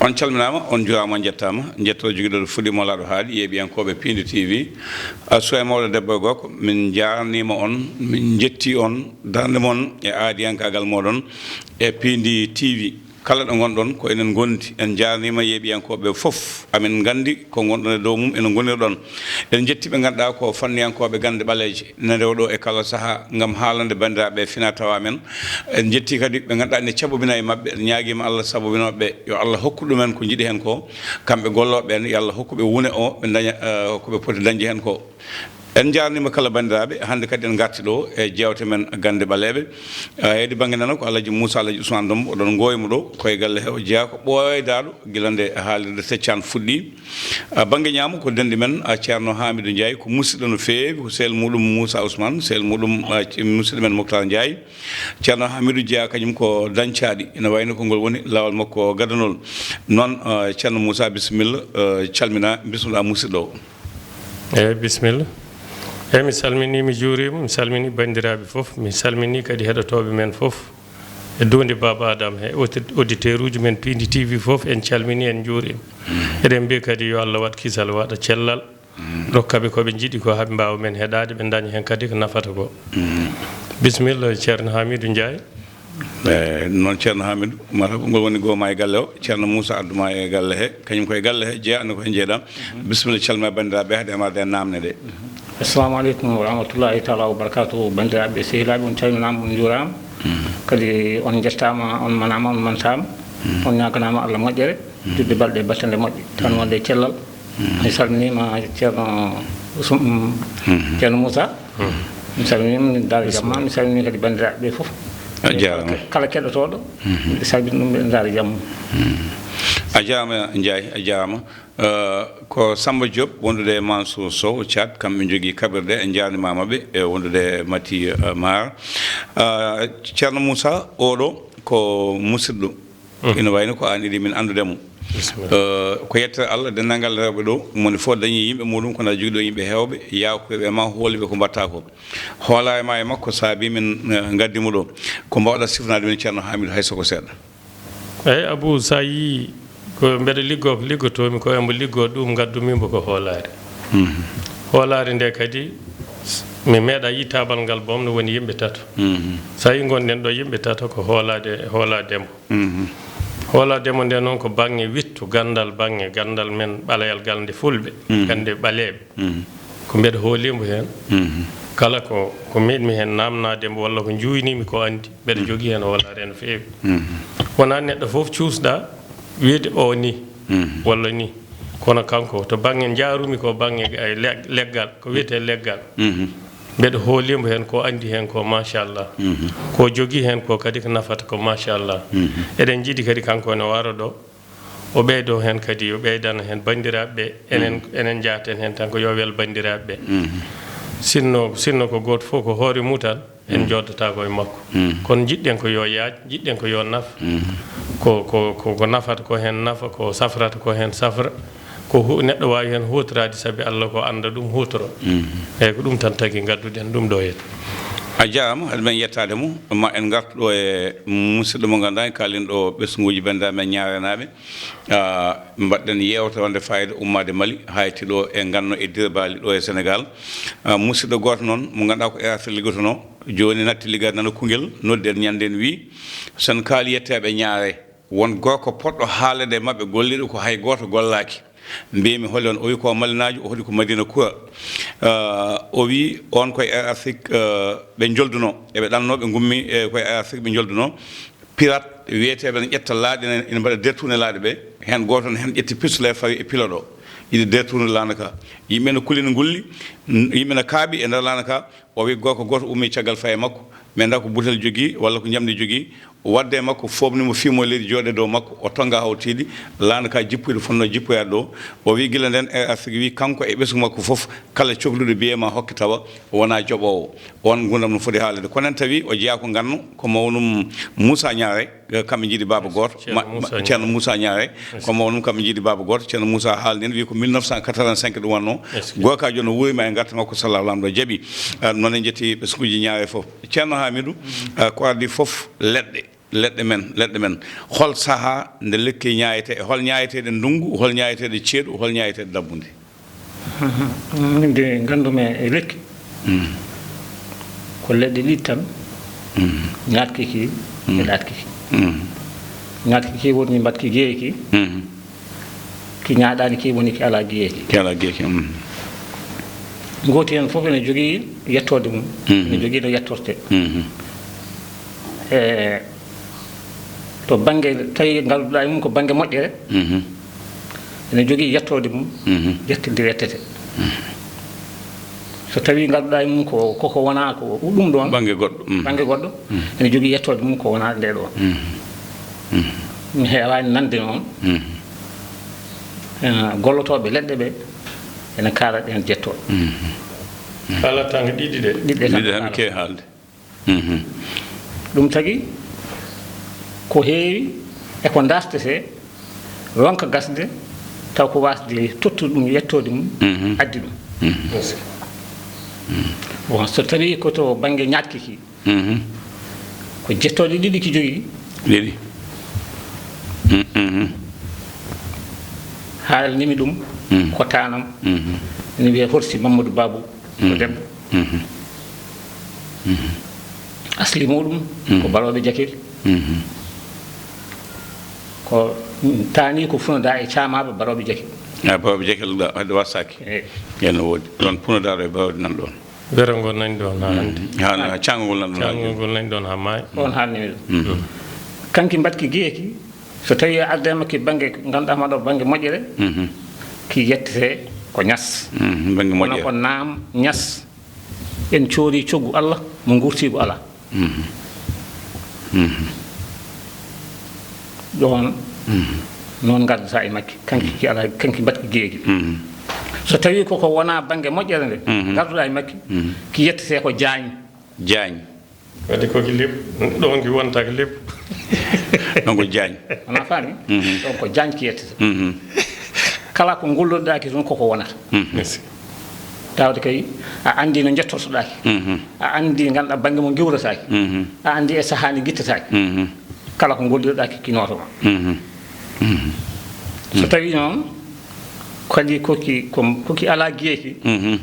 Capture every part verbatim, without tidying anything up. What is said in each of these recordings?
On calminaama, on njuuraama, on njettaama. Njettoor jogiiɗo fuɗɗi mo laaɗo haaɗi, yeeɓiyankooɓe Piindi T V. A suwa e mawɗo debbo e gorko, min njaarniima on, min njetti on, darnde mon e aadiyankaagal mooɗon e Piindi T V. Kala ɗo ngonɗon, ko enen ngondi. En njaarniima yeeɓiyankooɓe fof. Amin nganndi ko ngonɗon e dow mum, ene ngonirɗon. En njetti ɓe ngannduɗaa ko fanniyankooɓe gannde ɓaleeje, ene rewa ɗo e kala sahaa ngam haalande banndiraaɓe fina tawa men. En njetti kadi ɓe ngannduɗaa ene cabobina e maɓɓe. En ñaagiima Allah sabobinooɓe ɓe, yo Allah hokku ɗumen ko njiɗi heen ko. Kamɓe gollooɓe ɓeen, yo Allah hokku ɓe wune o, ɓe ndaña, eh, ko ɓe poti dañde heen ko. En njaarniima kala banndiraaɓe. Hannde kadi en ngarti ɗo e jeewte men gannde ɓaleeɓe. Eh, heedi bannge nano ko Alhaji Moussa, Alhaji Ousmane Dombo, oɗon ngooymo ɗo, ko e galle he o jeyaa, ko ɓooydaaɗo gila nde haalirde Seccaan fuɗɗi. A bannge ñaamo ko denɗi men, a Ceerno Hamidou Ndiaye, ko musidɗo no feewi, ko sehil muɗum Moussa Ousmane, sehil muɗum, a, ci-, musidɗo men Moctar Ndiaye. Ceerno Hamidou jeyaa kañum ko dañcaaɗi, ina wayno ko ngol woni laawol makko gadanol. Noon, a, Ceerno Moussa, bisimilla, a, calmina, bismilla musidɗo o. Eeyi, bisimilla. Eeyi, mi salminii, mi juuriima, mi salminii banndiraaɓe fof, mi salminii kadi heɗotooɓe men fof. E duunde Baaba Adama he audit-, auditeuruuji men Piindi T V fof, en calminii, en njuuriima. Eɗen mbiya kadi yo Allah waɗ kisal, waɗa cellal, rokka ɓe ko ɓe njiɗi ko, haa ɓe mbaawa men heɗaade, ɓe ndaña heen kadi ko nafata ko. Bisimilla, Ceerno Hamidou Ndiaye. Eeyi, noon Ceerno Hamidou, mataw ko ngol woni goma e galle o, Ceerno Moussa adduma e galle he, kañum koye galle he jeyaa, annda ko he jeeɗa. Bisimilla, calma banndiraaɓe, haade e marde e naamne ɗe. Assalamu aleykum wa rahmatullahi taala wa barakatuhu. Banndiraaɓe, sehilaaɓe, on calminaama, on njuuraama. Kadi on njettaama, on manaama, on mantaama. On ñaaganaama Allah moƴƴere, juɓɓe balɗe battande moƴƴe, tan wonde e cellal. Mi salminiima Ceerno Usm-, Ceerno Moussa. Mi salminiima, mi daara jamma, mi salminii kadi banndiraaɓe ɓe fof. A jaaraama. Kala keɗotooɗo, mi salmini ɗum, mi daara jamma. A jaaraama Ndiaye, a jaaraama. Eh, ko Samba Diop wondude e Mansour Sow Thiat, kamɓe njogii kaɓirɗe, en njaarnimaama ɓe, e wondude e Mati, eh, Maar. Eh, Ceerno Moussa, oɗo ko musidɗo. Ina wayno ko aan iɗi min anndude mo. Bisimilla. Eh, ko yettere Allah, denndaangal rewɓe ɗo, moni fof dañii yimɓe muɗum, kono aɗa jogii ɗo yimɓe heewɓe, yaakoyɓe e ma, hooliɓe ko mbaɗta ko. Hoolaare ma e makko saabi min, eh, ngaddi mo ɗo. Ko mbaawɗa sifanaade min Ceerno Hamidou hay so ko seeɗa? Eeyi, Abou, so a yii ko mbeɗa liggoo, ko liggotoomi ko, embo liggoo ɗum, ngaddumi mbo ko hoolaare. Hoolaare nde kadi, mi meeɗa yittaabal ngal boom, no woni yimɓe tato. So a yii ngonɗen ɗo yimɓe tato, ko hoolaade, hoolaade mbo. Hoolaade mbo nde noon ko baŋŋe wittu, ganndal baŋŋe, ganndal men ɓaleyal gal nde fulɓe, gannde ɓaleeɓe. Ko mbeɗa hooliimo heen. Kala ko, ko meeɗmi heen naamnaade mbo walla ko njuuyniimi ko anndi, mbeɗa jogii heen hoolaare no feewi. Wonaa neɗɗo fof cuusɗa wiyde o ni walla ni. Kono kanko, to baŋŋe njaarumi ko baŋŋe, eh, le-, leggal, ko wiyetee leggal. Mbeɗa hooliimo heen, ko anndi heen ko, machallah. Ko jogii heen ko kadi ko nafata ko, machallah. Eɗen njiɗi kadi kanko ne wara ɗo, o ɓeydo heen kadi, o ɓeydana heen banndiraaɓe ɓe, enen, enen njaaten heen tan ko yo wel banndiraaɓe ɓe. Sinno, sinno ko gooto fof ko hoore mum tan, en njooddataako e makko. Kono njiɗɗen ko yo yaaj, njiɗɗen ko yo naf. Ko, ko, ko, ko nafata ko heen nafa, ko safrata ko heen safra. Ko hu-, neɗɗo waawi heen huutoraade sabi Allah ko annda ɗum huutoro. Eeyi, ko ɗum tan tagi ngadduɗen ɗum ɗo heen. A jaaraama, haade men yettaade mo, ma en ngartu ɗo e musidɗo mo ngannduɗaa en kaalin ɗo ɓesnguuji banndiraaɓe men ñaarenaaɓe. Ah, mbaɗɗen yeewtere wonde fayida ummaade Mali, hayti ɗo e Nganno e Dirbali ɗo e Senegal. Ah, musidɗo gooto noon mo ngannduɗaa ko R F I liggotonoo, jooni natti liggaade nano Koungheul, noddi en ñande en wii, sen kaali yetteeɓe Ñaare, won gorko poɗɗo haalde e maɓɓe golliiɗo ko hay gooto gollaaki. Mbiimi holi on, o wi ko Malinaajo, o hoɗi ko Madina Kura. Ah, o wi on koye Air Afrique, ah, ɓe njolduno, eɓe ɗanno ɓe ngummi, eh, koye Air Afrique ɓe njolduno. Pirate wiyeteeɓe ne ƴetta laaɗe ne, ina mbaɗa détourné laaɗe ɓe. Heen gooto ne heen ƴetti pistolet fawi e piloɗo. Ina détourné laana ka. Yimɓe ne kulina ngulli, n-, yimɓe ne kaaɓi e nder laana ka. O wi gorko gooto ummi caggal fayi e makko. Mi anndaa ko butel jogii walla ko njamndi jogii. waɗde e makko, fooɓni mo, fii mo leydi jooɗe dow makko, o tonnga hawtiiɗi, laana ka jippoyde fotnoo jippoyaade ɗo. O wiyi gila ndeen e arsigi wiyi kanko e ɓesngu makko fof, kala cohluɗo biyee ma hokke tawa wonaa joɓoowo. Oon nguurndam no foti haalde. Kono en tawi o jeyaa ko nganno, ko mawnum Moussa Niaré, eh, kamɓe njiidi baaba gooto. Ceerno Ma-, ma-, Moussa Ceerno Niaré. Moussa Niaré, ko mawnum kamɓe njiidi baaba gooto. Ceerno Moussa haalni en, wiyi ko mille neuf cent quatre-vingt-cinq ɗum wonnoo. Est-ce que Gooka jooni o wuurima e ngartam makko, sallah lamɗo jaɓi. Ah, ɗum noon en njetti ɓesnguuji Niaré fof. Ceerno Hamidou, ah, ko adii fof leɗɗe, leɗɗe men, leɗɗe men. Hol sahaa nde lekki ñaayetee, hol ñaayeteeɗe ndunngu, hol ñaayeteeɗe ceeɗu, hol ñaayeteeɗe dabbunde? Min de nganndumi e lekki, Mm. ko leɗɗe ɗiɗi tan, Mm. ñaatki ki Mm. e ɗaatki ki. Mm. Ñaatki ki woni mbaɗki geeki, Mm. ki ñaaɗaani ki woni ki alaa geeki. Ki alaa geeki, mm. Ngooti heen fof ene jogii yettoode mum, Mm. ene jogii no yettortee. Mm. E to bannge, tawi ngarduɗaa e mum ko bannge moƴƴere, Mhm. ene jogii yettoode mum, Mhm. yettindirtee. Mhm. So tawii ngarduɗaa e mum ko, koko wonaa ko ɗum ɗoon, Bannge goɗɗo. Mhm. bannge goɗɗo, Mhm. ene jogii yettoode mum ko wonaa nde ɗoon. Mhm. Mhm. Mi heewaani nande noon, Mhm. eh, gollotooɓe leɗɗe ɓe ene kaala ɗeen jettooɗe. Mhm. Kaalata ko ɗiɗi ɗe. Ɗiɗi ɗe tan Ɗiɗi tan kaalata. keewi haalde. Mhm. Ɗum tagi ko heewi e ko dartetee ronka gasde, taw ko waasde tottude ɗum, yettoode mum, Mhm. addi ɗum. Mhm. Bon, so tawii ko to bannge ñaatki ki, Mhm. ko jettooɗe ɗiɗi ki jogii. Ɗiɗi. Mhm, mhm. Haalnimi ɗum Mhm. ko taanam, Mhm. ene wiyee Horsi Mamadou Babou, ko Mhm. debbo. Mhm. Mhm. Asli muɗum ko Mhm. Barooɓe Jakiri. Mhm. Ko taani ko funodaa e caamaaɓe Barooɓe Jakiri. A, Barooɓe Jakiri, ɗa, wadde wasaaki. Eey. Yen no woodi. Ɗoon punodaaro e Barooɓe nan ɗoon. Wero ngol nani ɗoon haa hannde. Mhm. Haa, haa caangol nan ɗoon haa Caangol jooni. ngol nani ɗoon haa maayi. Oon haalnimi ɗum. Mhm. Kanki mbaɗki geeki, so tawii a ardaama ki bannge, ngannduɗaa hoɗo bannge moƴƴere, Mhm. ki yettetee ko ñas. Mhm. Bannge Kono moƴƴere. ko naam, ñas. En coori coggu Allah mo ngurtiigu alaa. Mhm. Mhm. Ɗoon Mhm. noon ngardataa e makki. Kanki ki alaa, kanki mbaɗki geeki. Mhm. So tawii koko wonaa bannge moƴƴere nde, Mhm. ngarduɗaa e makki, Mhm. ki yettetee ko jaañ. Jaañ. Wadde ko ki leɓ, ɗoon ki wonta ki leɓ. Ɗoon ko jaañ. Wonaa faami? Mhm. Ɗoon ko jaañ ki yettete. Mhm. Kala ko ngolloɗaa ki toon koko wonata. Mhm. Merci. Tawde kay a anndi no njettortoɗaa ki. Mhm. A anndi ngannduɗaa bannge mo ngiwrataaki. Mhm. A anndi e sahaa ndi ngittataaki. Mhm. Kala ko ngolloɗaa ki, ki nooto ma. Mhm. Mhm. So tawii noon, kadi ko ki, ko, ko ki alaa geeki, Mhm.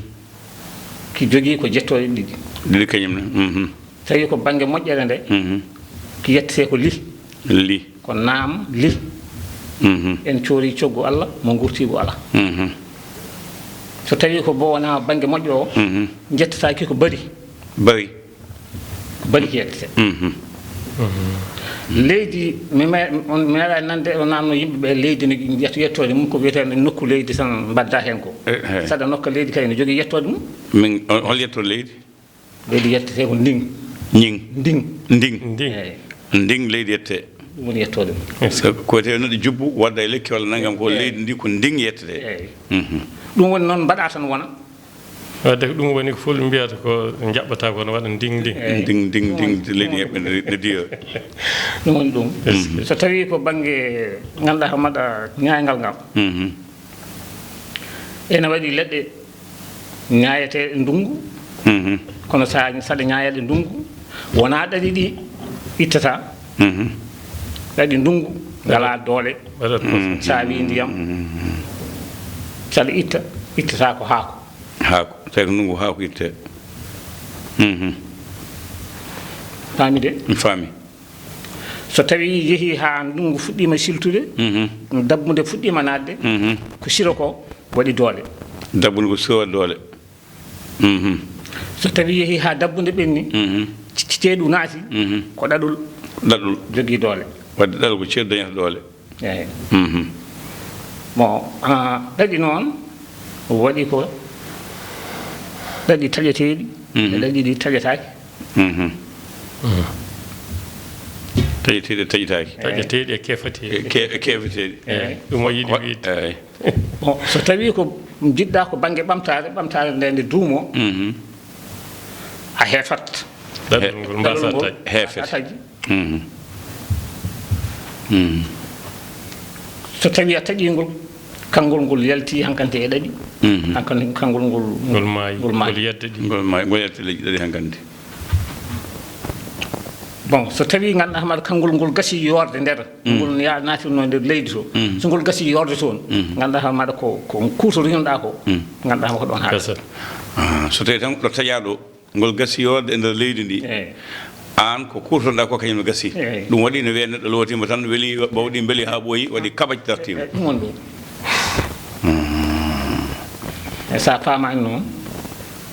ki jogii ko jettooɗe ɗiɗi. Ɗiɗi kañum ne. Mhm. Tawi ko bannge moƴƴere nde, Mhm. ki yettetee ko li. Li. Ko naam, li. Mhm. En coori coggu Allah mo ngurtiigu alaa. Mhm. So tawii ko bo wonaa bannge moƴƴo o, Mhm. njettataaki ko bari. Bari. Ko bari ki yettetee. Mhm. Leydi, mi me-, on, mi meeɗaani nande o naamno yimɓe ɓe leydi no yetto-, yettoode mum ko wiyeteende nokku leydi tan mbaddaa heen ko. Eh, eh. Saɗa nokka leydi kay no jogii yettoode mum. Min, o-, hol yettoode leydi? Leydi yettetee ko ndin. Ñing. Ndin. Ndin. Ndin. Eey. Ndin leydi yettee. Ɗum woni yettoode mum. Ko wiyetee no ɗi jubbu, wadda e lekki walla nanngam, ko Eey. leydi ndi ko ndin yettetee. Eey. Mhm. Ɗum woni noon mbaɗaa tan wona. Wadde ko ɗum woni ko fulɓe mbiyata ko njaɓɓata ko no waɗa nding nding. Eey. Nding nding nding, leydi yeɓɓe ne, ne diyo. Ɗum woni ɗum. Yes. Mhm. So tawii ko bannge ngannduɗaa hommata ñaaygal ngal. Mhm. Ene waɗi leɗɗe ñaayeteeɗe ndunngu. Mhm. Kono sa, saɗa ñaayeede ndunngu, wonaa ɗaɗi ɗi ittata. Mhm. Ɗaɗi ndunngu ngalaa doole. Mbaɗat poos. Mhm. Sa wii ndiyam, Mhm. saɗa itta, ittata ko haako. Haako. Tawi ko ndunngu haako ittee. Mhm. Faami de? Mi faami. So tawii yehii haa ndunngu fuɗɗiima siltude, Mhm. dabbunde fuɗɗiima naatde, Mhm. ko siro ko waɗi doole. Dabbunde ko siro waɗi doole. Mhm. So tawii yehii haa dabbunde ɓenni, Mhm. ce-, ceeɗu naati, Mhm. ko ɗaɗol Ɗaɗol. jogii doole. Wadde ɗaɗol ko ceeɗu dañata doole. Eey. Mhm. Bon, ah, ɗaɗi noon, waɗi ko ɗaɗi taƴeteeɗi, Mhm. e ɗaɗi ɗi taƴetaaki. Mhm. Taƴeteeɗi e taƴetaaki. Taƴeteeɗi e kefateeɗi. E ke-, e kefateeɗi. Eeyi, ɗum o yiɗi wiide. Eeyi. Bon, so tawii ko njiɗɗaa ko bannge ɓamtaare, ɓamtaare nde nde duumoo, mhm, a heefat. Ɗaɗol ngol mbaasaa taƴ. Heefet. Mbaasaa taƴde. Mhm. Mhm. So tawii a taƴii ngol, kanngol ngol yaltii hankante e ɗaɗi. Mhm. Hankante, kanngol ngol, ngol maayi, ngol maayi. Ngol yalta ɗi. Ngol maayi, ngol yalta leƴƴi ɗaɗi hankante. Bon, so tawii ngannduɗaa hoore maaɗa kanngol ngol gasii yoorde nder, mm, ngol ya-, naatirnoo nder leydi to, mm, so ngol gasii yoorde toon, mm, ngannduɗaa hoore maaɗa ko, ko kuutoriinoɗaa ko, mm, ngannduɗaa hoore maaɗa ko ɗoon haɗata. Gasat. Ah, so tawii tan ɗo taƴaa ɗo, ngol gasii yoorde e nder leydi ndi, eeyi, aan ko kuutorɗaa ko kañum ne gasii. Eeyi. Ɗum waɗi ne wiyee neɗɗo lootiima tan, welii bawɗi mbeli haa ɓooyi, waɗi kaɓaƴ dartiima. Eeyi, ɗum woni ɗum. Hmm. E so a faamaani noon,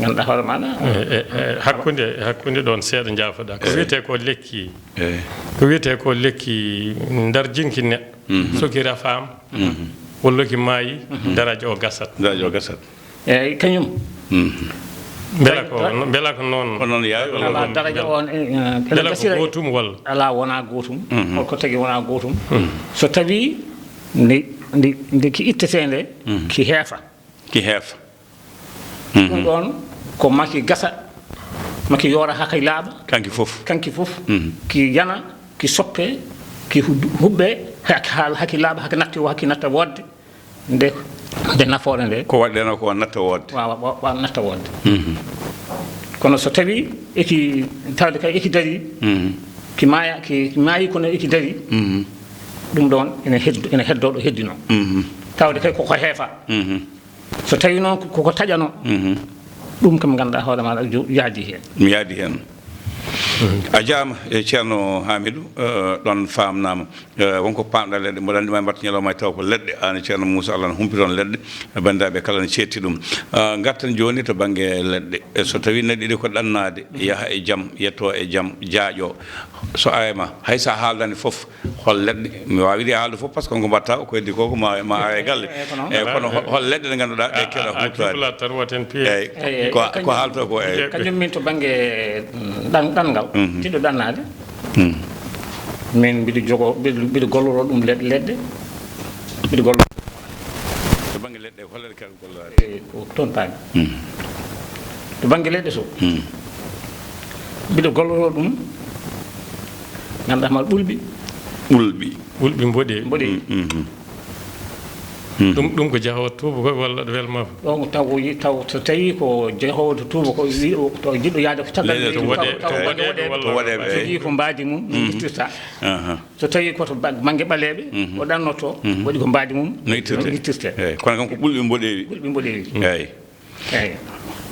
ngannduɗaa hoore maaɗa. E, e, e, hakkunde, hakkunde ɗoon seeɗa njaafoɗaa. Ko, eeyi, wiyetee ko lekki, eeyi, ko wiyetee ko lekki ndarjinki neɗɗo. Mhm. So ki rafaama, mhm, walla ki maayi, mhm, daraaji o gasat. Daraaji o gasat. Eeyi, kañum. Mhm. Mbela ko, mbela ko noon? Ko noon yaari walla? Alaa, daraja o, eh, eh, mbela ko gasira gootum walla? Alaa, wonaa gootum. Mhm. Holko tagi wonaa gootum? Mhm. So tawii nde, nde, nde ki ittetee nde, mhm, ki heefa. Ki heefa. Ɗum, mhm, ɗoon ko maa ki gasa, maa ki yoora haa ki laaɓa. Kanki fof. Kanki fof. Mhm. Ki yana, ki soppe, ki hu-, huɓɓe, haa, haa, haa ki laaɓa, haa ki natti, haa ki natta woodde. Nde, nde nafoore nde. Ko waɗɗeno ko natta woodde. Waawa, wa-, wa-, natta woodde. Mhm. Kono so tawii eki, tawde kay eki darii, mhm, ki maaya, ki, ki maayi kono eki darii, mhm, ɗum ɗoon ene hed-, ene heddoo ɗo heddinoo. Mhm. Tawde kay koko heefa. Mhm. So tawii noon ko, koko taƴanoo, mhm, ɗum kam ngannduɗaa hoore maaɗa jo-, yaadi heen. Mi yaadi heen. Mhm. A jaaraama, e Ceerno Hamidou, eh, ɗoon faamnaama. Eh, won ko paamɗaa leɗɗe, mboɗo anndi ma mbaɗta ñalawma taw ko leɗɗe, aan e Ceerno Moussa, Allah ne humpitoon leɗɗe, banndiraaɓe kala ne ceetti ɗum. Ah, ngarten jooni to bannge leɗɗe. E so tawii neɗɗo yiɗi ko ɗannaade, yaha e jam, yettoo e jam, jaaƴoo. So awiima, hay so a haaldaani fof, hol leɗɗe, mi waawii haalde fof, par ce que ko mbaɗtaa ko heddi ko, ko ma, ma awe e galle. Eeyi, ko noon. Eeyi, kono hol, hol leɗɗe ɗe ngannduɗaa ɗe keɗaa huutoraade? Eeyi, ko, ko haalta ko, eeyi. Kañum min to bannge, mm, ɗan-, ɗanngal, mhm, tiɗɗo ɗannaade. Hmm. Min mbiɗo jogoo, mbiɗo, mbiɗo golloroo ɗum leɗɗe, leɗɗe. Mbiɗo golloroo. To bannge leɗɗe, ko holere kadi gollorade? Eh, ko toon paami. Hmm. To bannge leɗɗe so. Hmm. Mbiɗo golloroo ɗum, ngannduɗaa hoore maaɗa ɓulɓi. Ɓulɓi. Ɓulɓi mboɗeewi. Mboɗeewi. Hmm, hmm, hmm. Hmm. Ɗum, ɗum ko jahoowo tuuba ko walla ɗo welma? Ɗon taw o yi-, taw so tawii ko jahoowo to tuuba ko wi-, o, to jiɗɗo yahde ko caggal leydi, to woɗeeɓe, taw, taw to woɗeeɓe, woɗeeɓe, to woɗeeɓe. Jogii ko mbaadi mum, mhm, nittirta. Aha. So tawii ko to ba-, bannge ɓaleeɓe, mhm, o ɗannotoo, mhm, waɗi ko mbaadi mum, no ittirte, no ittirte. Eeyi, kono kam ko ɓulɓe mboɗeewi. Ɓulɓe mboɗeewi. Eeyi. Eeyi.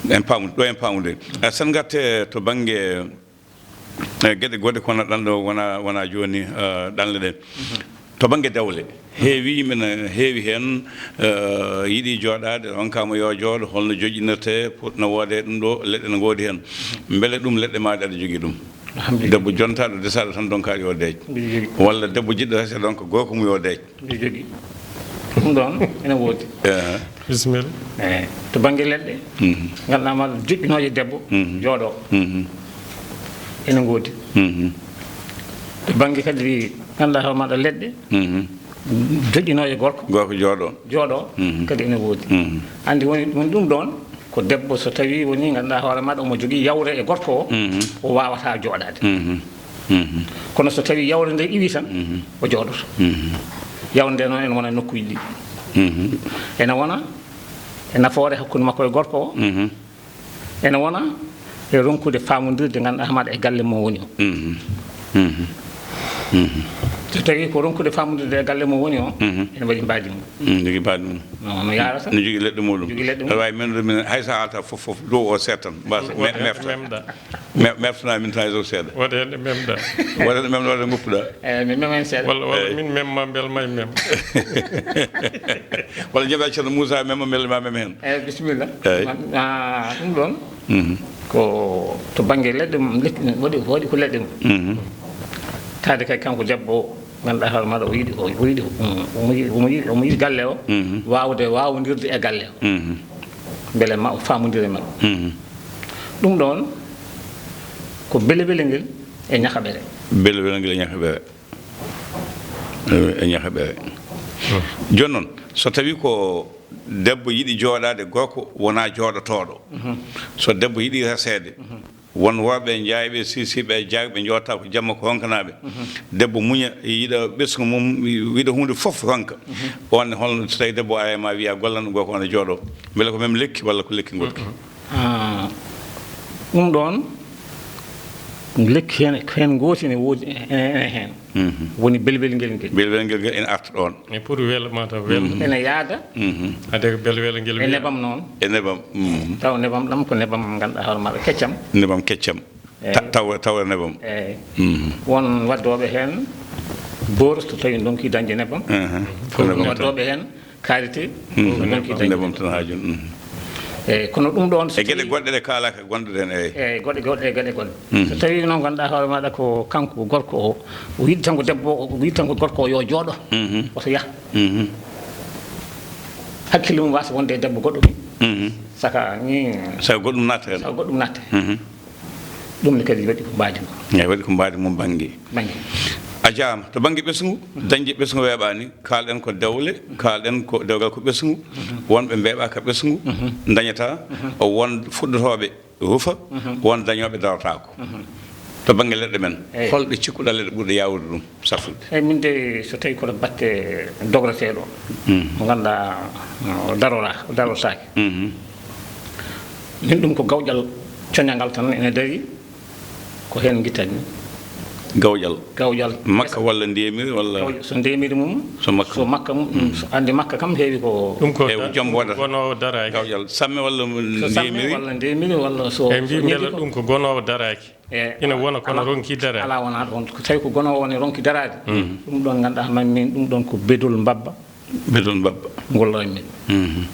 En paamu, ɗo en paamude. Ah, sen ngatte to bannge, eh, geɗe goɗɗe kono ɗanɗo wona, wona jooni, eh, ɗanle ɗen. Mhm. To bannge dawle, heewi yimɓe ne heewi heen, eh, yiɗi jooɗaade, ronkaama yo jooɗo, holno joƴƴinirtee, pot-, no woodee ɗum ɗo, leɗɗe no ngoodi heen. Mbele ɗum leɗɗe maaɗa aɗa jogii ɗum? Alhamdulillah. Debbo jontaaɗo, desaaɗo tan donkaa yo deej. Mbiɗo jogii. Walla debbo jiɗɗo hese donka gorko mum yo deej. Mbiɗo jogii. Ɗum ɗoon ene woodi. Eh. Bisimilla. Eh, to bannge leɗɗe, mhm, ngannduɗaa ma joƴƴinooje debbo, mhm, jooɗo. Mhm. Ene ngoodi. Mhm. To bannge kadi ngannduɗaa hoore maaɗa leɗɗe, mhm, joƴƴinooje gorko. Gorko jooɗo. Jooɗo, mhm, kadi ene woodi. Mhm. Anndi woni, woni ɗum ɗoon ko debbo so tawii woni ngannduɗaa hoore maaɗa omo jogii yawre e gorko o, mhm, o waawataa jooɗaade. Mhm. Mhm. Kono so tawii yawre nde iwii tan, mhm, o jooɗoto. Mhm. Yawre nde noon ene wona e nokkuuji ɗiɗi. Mhm. Ene wona e nafoore hakkunde makko e gorko o. Mhm. Ene wona e ronkude faamondirde ngannduɗaa hoore maaɗa e galle mo woni o. Mhm. Mhm. Mhm. So tawii ko ronkude faamondirde e galle mo woni o, mhm, ene waɗi mbaadi mum. Mm, jogii mbaadi mum. No, no yaarata. No jogii leɗɗe muɗum. Jogii leɗɗe mum. Aɗa waawi memde min hay so a haalta fof, fof, dow o seeɗa tan. Mbasa, me-, mefta. Mem-, meftanaa min tan e dow seeɗa. Waɗa heen ɗo memɗa. Waɗa heen ɗo memɗa, waɗa ngoppuɗaa. Eeyi, mi mema heen seeɗa. Walla, walla, eeyi, min memma mbel ma e mem. Walla njaɓaa Ceerno Moussa memma mbel ma mem heen. Eeyi, bisimilla. Eeyi. Ma, ma, ɗum ɗoon, mhm, ko to bannge leɗɗe mum, lekki, waɗi, waɗi ko leɗɗe mum. Mhm. Taade kay kanko debbo o, ngannduɗaa hoore maaɗa o yiɗi, o, o yiɗi, omo yiɗi, omo yiɗi, omo yiɗi galle o, mhm, waawde, waawndirde e galle o. Mhm. Mbele ma o faamondire ma. Mhm. Ɗum ɗoon ko belebele ngel, e ñakaɓere. Belwel ngel e ñakaɓere. E ñakaɓere. Jooni noon, so tawii ko debbo yiɗi jooɗaade, gorko wonaa jooɗotooɗo. So debbo yiɗi reseede, won worɓe njaayɓe, siisiiɓe, jaayɓe, njooɗata ko jamma, ko ronkanaaɓe. Debbo muña, yiɗa ɓesngu mum, yiɗa huunde fof ronka. On ne, holno so tawii debbo aray ma wiya gollan ɗum, gorko on e jooɗo? Mbele ko même lekki walla ko lekki goɗki? Ah, ɗum ɗoon, lekki heen, heen ngooti ne woodi, ene, ene heen. Mhm. Woni belwel ngel ngel. Belwel ngel ngel ene arta ɗoon. E pour wel, mataw wel. Mhm. Ene yaada. Mhm. Ade belwel ngel e wiya nebam noon. E nebam. Mhm. Taw nebam ɗam ko nebam ngannduɗaa hoore maaɗa keccam. Nebam keccam. Eey. Ta-, taw, taw nebam. Eey. Mhm. Won waddooɓe heen booro so tawii ndonki dañde nebam. Mhm. Ko nebam tan. Waddooɓe heen karité, mhm, ko ndonki dañde nebam tan haaju. Mhm. Eey, kono ɗum ɗoon so e geɗe tawii goɗɗe ɗe kaalaaka gondude heen, eey. Eey, goɗɗe, goɗɗe, geɗe goɗɗe. Mhm. So tawii noon ngannduɗaa hoore maaɗa ko kanko gorko o, o yiɗi tan ko debbo o, o yiɗi tan ko gorko o yo jooɗo, mhm, oto yah. Mhm. Hakkille mum waasa wonde e debbo goɗɗo ɗum. Mhm. Saka ni. Saka goɗɗum natta heen. Saka goɗɗum natta heen. Mhm. Ɗum ne kadi waɗi ko mbaadi mum. Eey, waɗi ko mbaadi mum bannge. Bannge. A jaaraama. To bannge ɓesngu, mhm, dañde ɓesngu weeɓaani. Kaalɗen ko dewle, kaalɗen ko dewgal ko ɓesngu. Mhm. Wonɓe mbeeɓaaka ɓesngu, mhm, dañataa. Mhm. Won fuɗɗotooɓe rufa, mhm, won dañooɓe darotaako. Mhm. To bannge leɗɗe men, eey, holɗe cikkuɗaa leɗɗe ɓurɗe yaawude ɗum safrude? Eey, min de, so tawii koto batte dogroteeɗo, mhm, mo ngannduɗaa, o darora, o darotaake. Mhm. Min ɗum ko gawƴal coñangal tan ene darii, ko heen ngittanmi. Gawƴal? Gawƴal. Makka walla ndeemiri walla? Gawƴal, so ndeemiri mum, so makka, so makka mum, mm, so anndi makka kam heewi ko. Ɗum ko, eey, da-, jom ɗum ko wonata. Gonoowo daraaki. Gawƴal samme walla ndeemiri? So samme walla ndeemiri walla so, eey, so mbiy mbela ñebbi ko. Ɗum ko gonoowo daraaki. Eey. Ina wona kono ala, ronki daraade. Alaa, wonaa ɗoon. Ko tawi ko gonoowo ne ronki daraade. Mm. Ɗum ɗoon ngannduɗaa man min, ɗum ɗoon ko bedol mbabba. Bedol mbabba. Ngol ɗo e min. Mhm.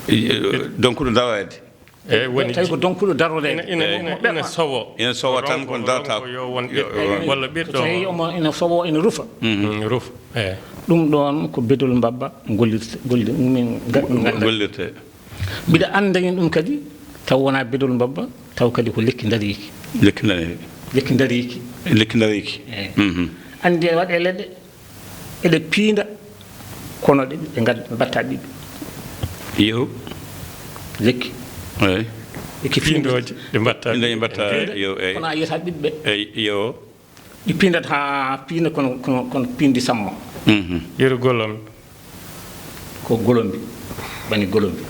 E, e, donc ɗo daraade. Eey, woni tawi ko donkuɗo darore. Ina, ina, eey, ina, ina sowo. Ina sowo tan, ko darata ko yo won ɓiɗɗo, yo, yo, walla ɓiɗɗo. So tawi omo ina sowo, ina rufa. Mhm. Mm, rufa, eey. Ɗum ɗoon ko bedol mbabba gollirte, golli-, min ga-, min nganndaa. Gollirte. Mbiɗa annda en ɗum kadi, taw wonaa bedol mbabba, taw kadi ko lekki ndariiki. Lekki ndariiki. Lekki ndariiki. Lekki ndariiki. Eey. Mhm. Anndi e waɗe leɗɗe, eɗe piinda, kono ɗe, ɗe ngad-, mbatta ɓiɓɓe. Iyo. Lekki. Eey. Lekki piindooje, ɗe mbatta. Piindooje mbatta, piinda, iyo, eey. Kono a yiyata ɓiɓɓe. Eey, iyo. Ɗi piindat haa piinda kono, kono, kono piindi sammo. Mhm. Yeru golom. Ko golombi. Bani golombi.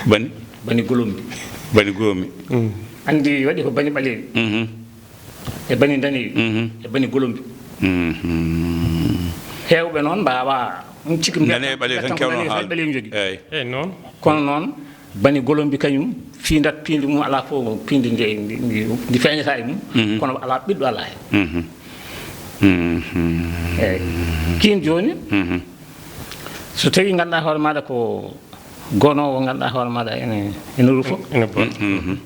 Bani? Bani golombi. Bani golombi. Mm. Anndi waɗi ko bani ɓaleeɓi. Mhm. E bani daneeɓi. Mhm. E bani golombi. Mhm. Heewɓe noon mbaawa, ɗum ciki mbiyata, nane ɓaleeɓe tan mbiyata keewno tan haalde. Ɓaleeɓe njogii. Eey. Eey, noon. Kono noon, bani golombi kañum, fiindat piindi mum alaa fof, piindi ndi, ndi, ndi, ndi feeñata e mum, mhm, kono alaa ɓiɗɗo alaa heen. Mhm. Mhm. Eey. Kiin jooni, mhm, so tawii ngannduɗaa hoore maaɗa ko gonoowo, ngannduɗaa hoore maaɗa ene, ene rufa. Ene bon. Mhm.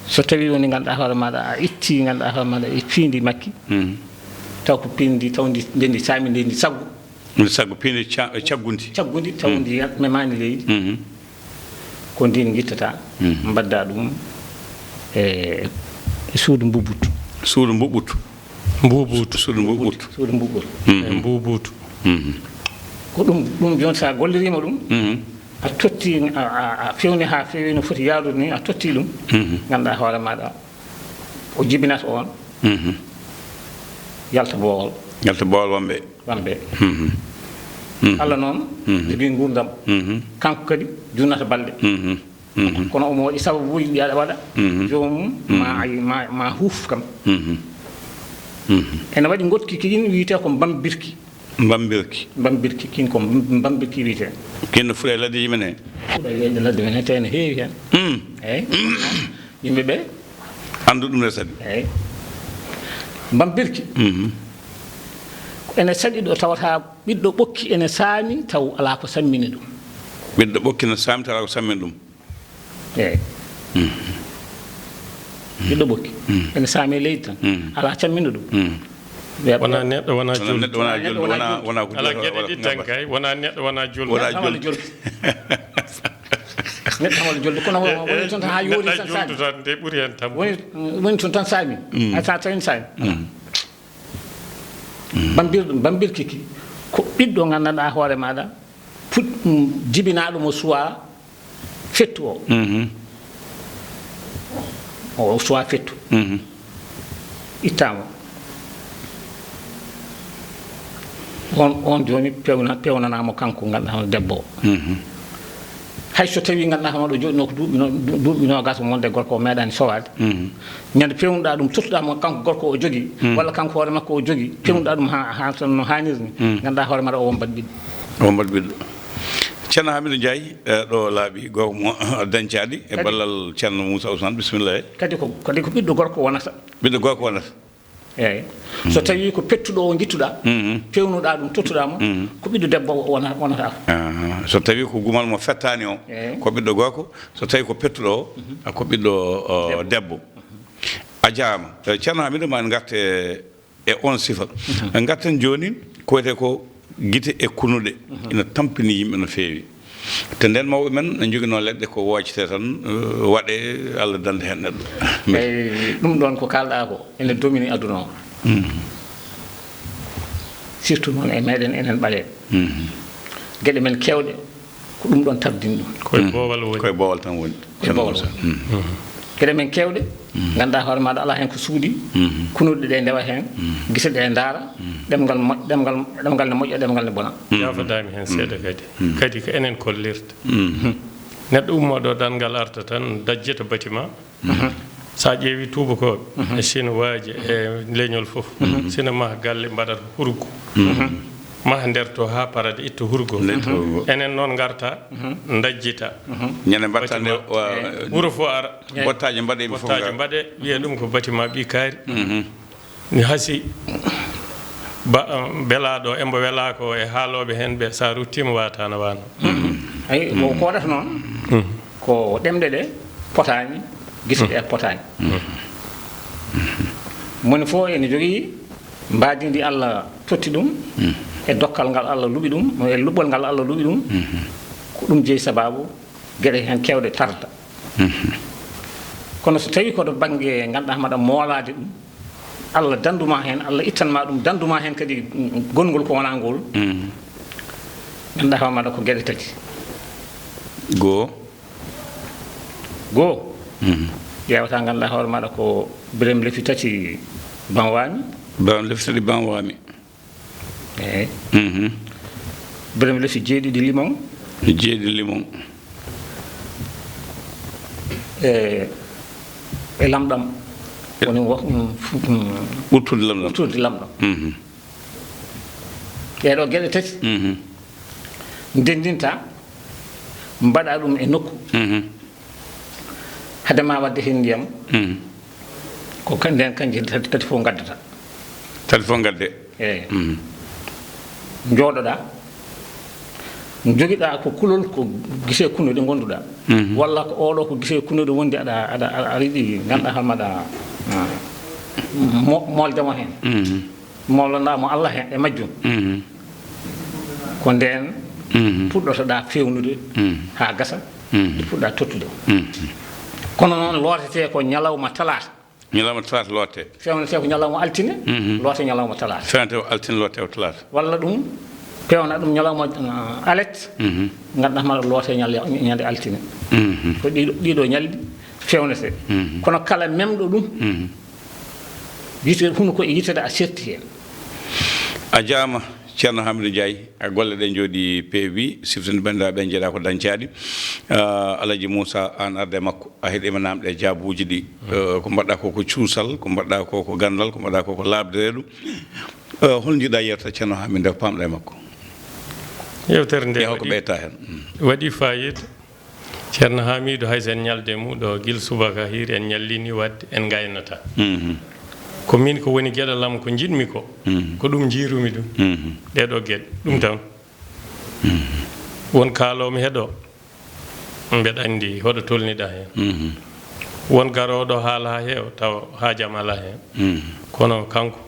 So tawii woni ngannduɗaa hoore maaɗa a ittii, ngannduɗaa hoore maaɗa e piindi makki, mhm, taw ko piindi, taw ndi, nde ndi saami, nde ndi saggu. Nde saggu, piindi ca-, caggundi. Caggundi, taw, mhm, ndi memaani leydi. Mhm. Ko ndin ngittata, mhm, mbadda ɗum e, e suudu mbubutu. Suudu mbubutu. Mbubutu. Suudu mbubutu. Suudu mbubutu. Mhm. E mbubutu. Mhm. Ko ɗum, ɗum jooni so a golliriima ɗum, mhm, a totti, a, a, a fewni haa feewi no foti yaarude ni, a totti ɗum, mhm, ngannduɗaa hoore maaɗa, o jibinat on, mhm, yalta boowal. Yalta boowal wonɓe. Wonɓe. Mhm. Mhm. Allah noon, mhm, jogii nguurndam. Mhm. Kanko kadi junnata balɗe. Mhm. Mhm. Kono omo waɗi sababuuji ɗi aɗa waɗa, mhm, joomum, mhm, ma ay-, ma, ma huuf kam. Mhm. Mhm. Ene waɗi ngoɗki kiin wiyetee ko mbambirki. Mbambirki. Mbambirki, kiin ko mb-, mbambirki wiyetee. Kiin no fuɗa e laddeeji men he? Fuɗa e leyɗe ladde men he, tawi ene heewi heen. Mm. Eey. Yimɓe ɓe anndu ɗum ne saɗi. Eey. Mbambirki. Mhm. Ko ene saɗi ɗo tawata ɓiɗɗo ɓokki ene saami taw alaa ko sammini ɗum. Ɓiɗɗo ɓokki ne saami taw alaa ko sammini ɗum. Eey. Mhm. Ɓiɗɗo ɓokki. Mhm. Ene saami e leydi tan. Mhm. Alaa sammini ɗum. Mhm. Wiyat wonaa neɗɗo, wonaa jolɗo. Wonaa neɗɗo, wonaa jolɗo, wonaa, wonaa ko alaa geɗe ɗiɗi tan kay, wonaa neɗɗo, wonaa jolɗo. Wonaa jolɗo. Neɗɗo tan walla jolɗo, kono woni toon tan haa yoori tan saami. Neɗɗo jolɗo tan, nde ɓuri heen tan. Woni, woni toon tan saami. Mm. Hay so a tawii saami. Mm. Bambir-, bambirkiki ko ɓiɗɗo nganndanɗaa hoore maaɗa, puɗ-, mm, jibinaaɗo mo suwaa fettu o. Mhm. O suwaa fettu. Mhm. Ittaama. On, on jooni pewna-, pewnanaama kanko nganndanɗaa hono debbo o. Mhm. Hay so tawii nganndanɗaa hono ɗo jooɗinoo ko duuɓi no-, du-, duuɓi noogas wonde gorko o meeɗaani sowaade. Mhm. Ñande pewnuɗaa ɗum, tottuɗaa mo kanko gorko o jogii, mhm, walla kanko hoore makko o jogii, pewnuɗaa ɗum haa, haa tan no haaniri ni, mhm, nganndanɗaa hoore maaɗa o won mbaɗ ɓiɗɗo. O won mbaɗ ɓiɗɗo. Ceerno Hamidou Ndiaye, eh, ɗo laaɓi gooto mo dañcaɗi e, kadi, ballal Ceerno Moussa Ousmane, bisimilla. Kadi ko, kadi ko ɓiɗɗo gorko wonata. Ɓiɗɗo gorko wonata. Eeyi. So tawii ko pettuɗo o ngittuɗaa, mhm, pewnuɗaa ɗum, tottuɗaa mo, mhm, ko ɓiɗɗo debbo o wona-, wonata. Ah, so tawii ko gumal mo fettaani o, eeyi, ko ɓiɗɗo gorko, so tawii ko pettuɗo o, mhm, a ko ɓiɗɗo, o, debbo. Debbo. A jaaraama. Eh, Ceerno Hamidou, ma en ngarte e on sifa. Mhm. En ngarten jooni ko wiyetee ko gite e kunuɗe. Mhm. Ina tampini yimɓe no feewi. Te nden mawɓe men ne njoginoo leɗɗe ko woocetee tan, eh, waɗee, Allah danda heen neɗɗo. Eyi, ɗum ɗoon ko kaalɗaa ko ene domini aduna o. Mhm. Surtout noon e meɗen enen ɓaleeɓe. Mhm. Geɗe men keewɗe ko ɗum ɗoon tabdini ɗum. Koye, mm, boowal woni. Koye boowal tan woni. Koye boowal woni. Mm. Geɗe men keewɗe, mm, nganndaa hoore maaɗa alaa heen ko suuɗi, mm, kunuɗe ɗe ndewa heen, mm, gite ɗe ndaara, mm, ɗemngal moƴ-, ɗemngal, ɗemngal ne moƴƴa, ɗemngal ne bona. Mm. Yaafoɗaami heen, mm, seeɗa kadi. Mm. Kadi ko enen kollirta. Mm. Neɗɗo ummooɗo ɗanngal arta tan, dajjita bâtiment, mhm. So a ƴeewi tuubakooɓe, mhm, e Sinwaaji, e leñol fof, mhm, sina maha galle mbaɗata hurgo. Mhm. Maha nder to haa parade itta hurgo. Nder to hurgo. Enen noon ngarta, mhm, ndajjita. Mhm. Ñande mbatta nde, bâtiment. Wa-, eh, wuro fof ara. Bottaaji mbaɗe, bottaaji mbaɗe, wiya ɗum ko bâtiment ɓii kaari. Mhm. Mi hasi ba-, belaaɗo, embo welaa ko e haalooɓe heen ɓe, so a ruttiima waataana waano. Mhm. Ayi, ko, mhm, ko waɗata noon, mhm, ko ɗemɗe ɗe potaani, gite ɗe, mhm, potaani. Mhm. Moni fof ene jogii mbaadi ndi Allah totti ɗum, mhm, e dokkal ngal Allah luɓi ɗum, e luɓɓol ngal Allah luɓi ɗum, mhm, ko ɗum jeyi sabaabu geɗe heen keewɗe tarda. Mhm. Kono so tawii ko to bannge ngannduɗaa maɗa moolaade ɗum, Allah dandu ma heen, Allah ittan ma ɗum, dandu ma heen kadi, mm, gonngol ko wonaa ngol. Mhm. Ngannduɗaa hoore maɗa ko geɗe tati. Goo. Goo. Mhm. Ƴeewata ngannduɗaa hoore maɗa ko Birem lefi tati banwaami. Birem lefi tati banwaami. Eeyi. Mhm. Birem lefi jeeɗiɗi limon. Jeeɗiɗi limon. E, e lamɗam. E woni wo-, mm, fu-, mm, ɓurtude lamɗam. Ɓurtude lamɗam. Mhm. Ɗee ɗoo geɗe tati. Mhm. Ndenndinta, mbaɗa ɗum e nokku. Mhm. Hade ma waɗde heen ndiyam, mm, ko kan-, nden kanji tati, tati fof ngaddata. Tati fof ngadde. Eeyi. Mm. Njooɗoɗaa, njogiɗaa ko kulol, ko gise kunuɗe ngonduɗaa. Mhm. Walla ko oɗo ko gise kunuɗe wondi aɗa, aɗa, aɗa, aɗa yiɗi ngannduɗaa hoore maɗa, ah, mo-, moolde mo heen. Mhm. Mawlanɗaa mo Allah he-, e majjum. Mhm. Ko ndeen, mhm, puɗɗotoɗaa feewnude, mhm, haa gasa, mhm, nde puɗɗaa tottude. Mhm. Kono noon lootetee ko ñalawma talaata. Ñalawma talaata loote. Feewnetee ko ñalawma altine, mhm, loote ñalawma talaata. Feewnetee ko altine, loote ko talaata. Walla ɗum, peewna ɗum ñalawma, uh, alet, mhm, ngannduɗaa hoore maɗa loote ñal-, ñande altine. Mhm. Ko ɗiɗo, ɗiɗo ñalɗi feewnetee. Mhm. Kono kala memɗo ɗum, mhm. Yiite hunuko e yitere a serti heen. A jaaraama, Ceerno Hamidou Ndiaye, a golle ɗe njooɗii peewi, siftinii banndiraaɓe ɓe njeɗaa ko dañcaaɗi. Ah, Alaji Moussa, aan arde makko, a heɗiima naamɗe e jaabuuji ɗi. Mm. Eh, ko mbaɗɗaa ko ko cuusal, ko mbaɗɗaa ko ko ganndal, ko mbaɗɗaa ko ko laaɓde reedu. Eh, hol njiɗɗaa yeewtere Ceerno Hamidou nde paamɗaa e makko? Yeewtere nde e hol ko waɗi, ɓeyta heen? Mm. Waɗi faayiida. Ceerno Hamidou, hay so en ñalde mum ɗo, gila subaka hiiri en ñallini waɗde en ngaynata. Mhm. Ko min ko woni geɗal am, ko njiɗmi ko, mhm, ko ɗum njiirumi ɗum. Mhm. Ɗee ɗoo geɗe, ɗum tan. Mhm. Won kaaloomi heɗo, mbeɗa anndi hoɗo tolniɗaa heen. Mhm. Won garooɗo haala haa heewa, tawa haaju am alaa heen. Mhm. Kono kanko,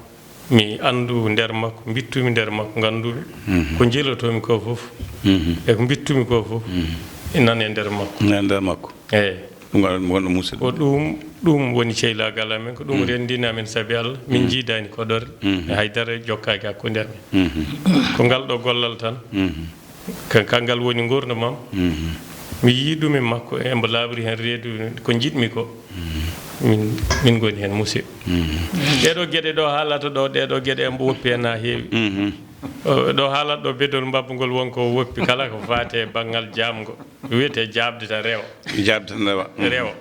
mi anndu nder makko, mbittumi nder makko, nganndumi, mhm, ko njilotoomi ko fof, mhm, e ko mbittumi ko fof, mhm, nana e nder makko. Nana e nder makko. Eeyi. Ɗum waɗa mo wonɗo musidɗo. Ko ɗum, ɗum woni ceylaagal amen, ko ɗum renndini amen, sabi Allah, min njiidaani koɗorɗe, e hay dara jokkaaki hakkunde amen. Ko ngal ɗo gollal tan. Ka-, kangal woni nguurndam am. Mi yii ɗum e makko, e mbo laaɓri heen reedu, ko njiɗmi ko. Min, min ngoni heen musidɓe. Ɗee ɗoo geɗe ɗo haalata ɗo, ɗee ɗoo geɗe embo woppi heen haa heewi. O, ɗo haalata ɗo bedol mbabbugol won ko woppi kala ko faati e banngal jaamgo. Wiyetee jaabde tan rewa. Jaabde tan rewa. Rewa.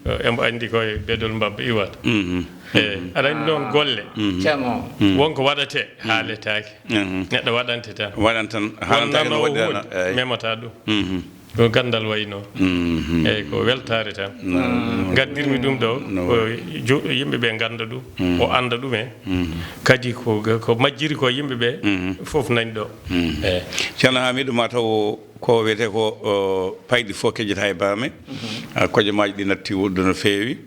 O, embo anndi koye bedol mbabba iwata. Eyi, aɗa anndi noon golle. Ceerno. Won ko waɗatee, haaletaake. Neɗɗo waɗante tan. Waɗan tan, haalanta heen nanoowo waɗde huunde, ana, eyi. Memata ɗum. Ko ganndal wayi noon. Eyi, ko weltaare tan. Ngaddirmi ɗum ɗo, ko jo-, yimɓe ɓe ngannda ɗum, o annda ɗum en. Kadi ko, ko majjiri ko yimɓe ɓe fof nani ɗo. Eyi. Ceerno Hamidou, ma taw ko wiyetee ko, o, payɗi fof kejjata e baame. A, kojomaaji ɗi natti woɗɗude no feewi.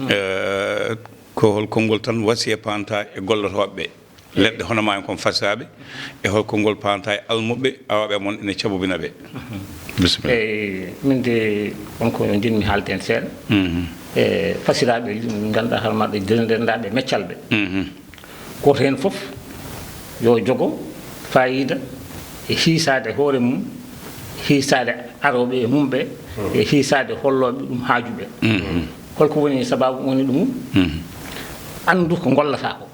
Eh, ko hol konngol tan wasiya panta e gollotooɓe leɗɗe hono ma en kon fasiraaɓe, e hol konngol panta e almuɓɓe awaaɓe mon ene cabobina ɓe? Bisimilla. Eyi, min de, won ko njiɗmi haalde heen seeɗa. E fasiraaɓe, ngannduɗaa hoore maɗa, denndaanɓe meccal ɓe. Gooto heen fof yo jogo faayiida e hiisaade hoore mum, hiisaade arooɓe e mum ɓe, e hiisaade hollooɓe ɗum haaju ɓe. Holko woni sabaabu woni ɗum? Anndu ko ngollataa ko.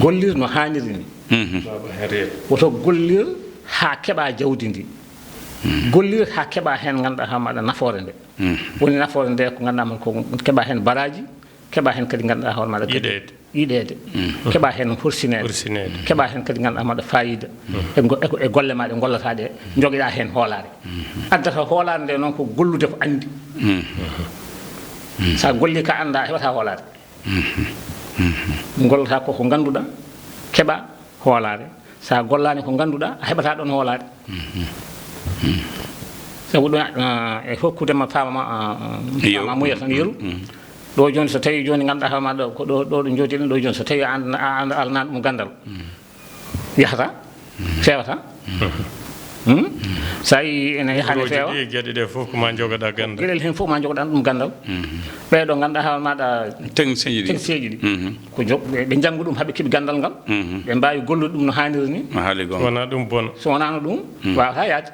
Gollir no haaniri ni. Baaba heen reedu. Woto gollir haa keɓa jawdi ndi. Gollir haa keɓa heen ngannduɗaa hoore maɗa nafoore nde. Woni nafoore nde ko ngannduɗaa man ko keɓa heen baraaji, keɓa heen kadi ngannduɗaa hoore maɗa kadi yiɗeede. Yiɗeede. Keɓa heen hursineede. Hursineede. Keɓa heen kadi ngannduɗaa maɗa faayiida. E go-, e go-, e golle ma ɗe ngollataa ɗe, njogiɗaa heen hoolaare. Addata hoolaare nde noon ko gollude ko anndi. Sa golli ka annda, a heɓata hoolaare. Ngollata ko ko ngannduɗaa, keɓa hoolaare. Sa gollaani ko ngannduɗaa, a heɓata ɗoon hoolaare. Sabu ɗum, ah, e hokkude ma faama, ah, ah, faama muya tan yeru. Ɗo jooni so tawii jooni ngannduɗaa hoore ma ɗo, ko ɗo, ɗo, ɗo jooɗiɗen ɗo jooni, so tawii an, a, an, a alanaani ɗum ganndal. Yahata, feewata. Hmm? So a yii ene yaha ene feewa. Ɗi geɗe ɗe fof ko ma njogoɗaa ganndal. Geɗel heen fof ma njogoɗaa ɗum ganndal. Ɓee ɗo ngannduɗaa hoore maɗa technicien ji ɗi. Technicien ji ɗi. Ko jo-, ɓe, ɓe njanngu ɗum haa ɓe keɓi ganndal ngal. Ɓe mbaawi gollude ɗum no haaniri ni. A haali goonga. Wonaa ɗum bona. So wonaano ɗum, waawataa yaade.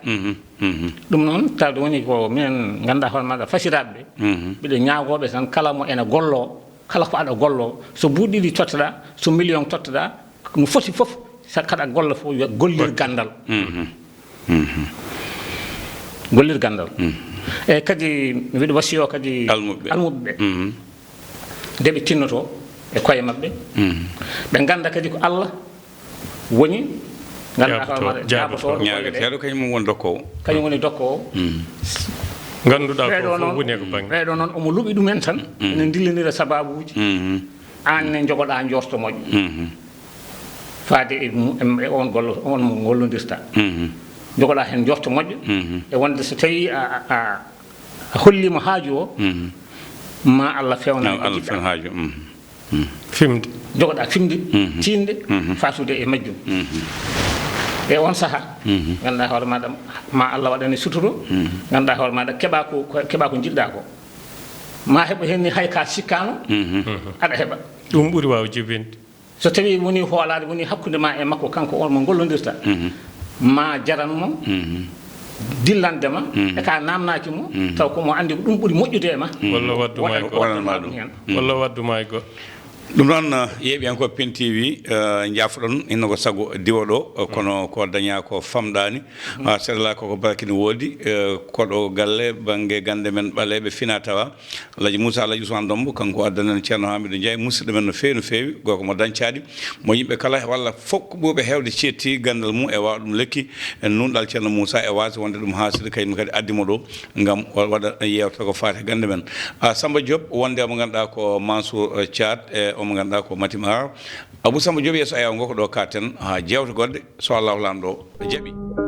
Ɗum noon, tawde woni ko minen ngannduɗaa hoore maɗa fasiraaɓe ɓe. Mbiɗa ñaagooɓe tan kala mo ene golloo, kala ko aɗa golloo, so buuɗi ɗiɗi totteɗaa, so million totteɗaa, no foti fof, so kaɗa golla fof, yo gollir ganndal. Gollir ganndal. Eyi, kadi mbiɗa wasiyo kadi almuɓɓe. Almuɓɓe ɓe. Nde ɓe tinnotoo e koye maɓɓe. Ɓe ngannda kadi ko Allah woni, ngannduɗaa hoore maɗa, jaabotooɗo. Jaabotooɗo. Ñaageteeɗo, kañum woni dokkoowo. Kañum woni dokkoowo. Ngannduɗaa ko fof woni e ko bannge. Ɓee ɗo noon, omo luɓi ɗumen tan, ene ndillondira sabaabuuji. Aan ne njogoɗaa njorto moƴƴo. Faade e mu-, e, e on gollo, on mo ngollondirta. Njogoɗaa heen njorto moƴƴo. E wonde so tawii a, a, a, a holliima haaju o, ma Allah feewnan ko Allah jiɗɗaa. Feewnan haaju. Fimde. Njogoɗaa fimde, tiiɗnde, faatude e majjum. E on sahaa, ngannduɗaa hoore maɗa, ma Allah waɗane suturo, ngannduɗaa hoore maɗa, keɓa ko, ko, keɓa ko njiɗɗaa ko. Ma heɓa heen ni hay ka sikkaano, aɗa heɓa. Ɗum ɓuri waaw jibinde. So tawii woni hoolaare woni hakkunde ma e makko, kanko on mo ngollondirta, ma jaran mo dillande ma, e ka naamnaaki mo, taw ko mo anndi ko ɗum ɓuri moƴƴude e ma. Walla waddu ma e goɗɗo. Waɗan ma ɗum heen. Walla waddu ma e goɗɗo. Ɗum noon, eh, yeeɓiyankooɓe Pin T V, eh, njaafoɗon, hinno ko sago diwa ɗo, eh, kono ko dañaa ko famɗaani. Ah, seeɗa la koko baraki no woodi, eh, koɗo galle bannge gannde men ɓaleeɓe fina tawa. Alhaji Moussa, Alhaji Ousmane Dombo, kanko addanan Ceerno Hamidou Ndiaye, musidɗo men no feewi, no feewi, gorko mo dañcaɗi, mo yimɓe kala walla fof ko ɓurɓe heewde ceetti ganndal mum e waawa ɗum lekki, e nunɗal Ceerno Moussa e waasde wonde ɗum haasiri, kañum kadi addi mo ɗo ngam wa-, waɗa yeewtere ko faati e gannde men. A, Samba Diop, wonde omo ngannduɗaa ko Mansour, eh, Thiat, e omo ngannduɗaa ko Mati Mar. Abou Samba Diop, yeeso ayaawo ngo ko ɗo katen haa jeewte goɗɗe, so Allahu Laamɗo jaɓi.